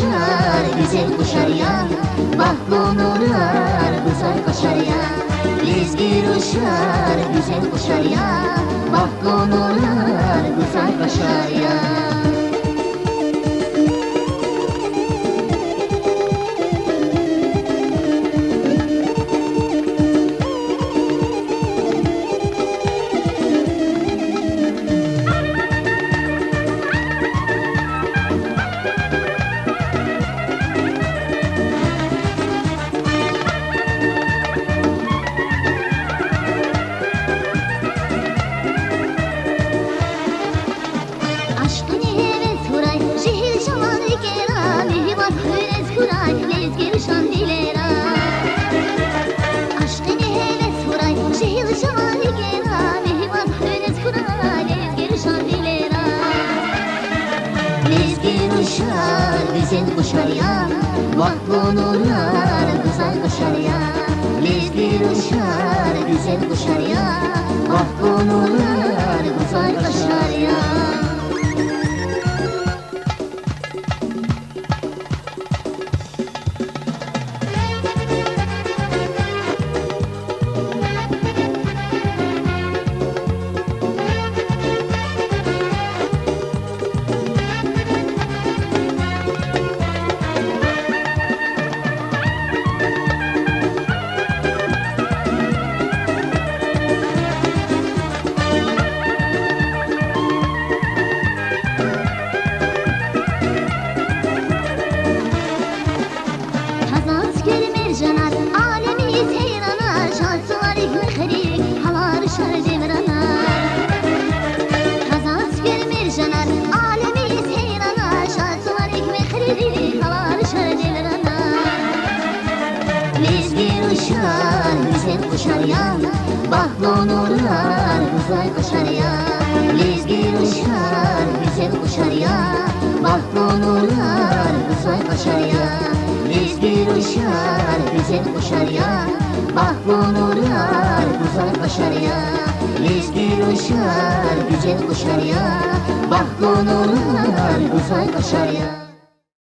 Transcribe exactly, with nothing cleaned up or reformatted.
Гуьзел къушар я, бахтлу нурар гузвай къашар я. Лезги рушар гуьзел къушар я, бахтлу нурар гузвай къашар я. Ашкъини гьевес хьурай жегьил жаван рикӀера, муьгьуьббат хуьрез хьурай лезги рушан вилера. Ашкъини гьевес хьурай жегьил жаван рикӀера, муьгьуьббат хуьрез хьурай лезги рушан вилера. Лезги рушар гуьзел къушар я, бахтлу нурар гузвай къашар я. Лезги рушар гуьзел къушар я, бахтлу нурар гузвай къашар я. Таза цуьквер, мержанар алемиз гьейранар, шад суварик, мехъерик, гьалал рушар девранар. Таза цуьквер, мержанар алемиз гьейранар, шад суварик, мехъерик, гьалал рушар девранар. Лезги рушар гуьзел къушар я, бахтлу нурар гузвай къашар я. Лезги рушар гуьзел къушар я, бахтлу нурар гузвай къашар я. Лезги рушар гуьзел къушар я, бахтлу нурар гузвай къашар я. Лезги рушар гуьзел къушар я, бахтлу нурар гузвай къашар я.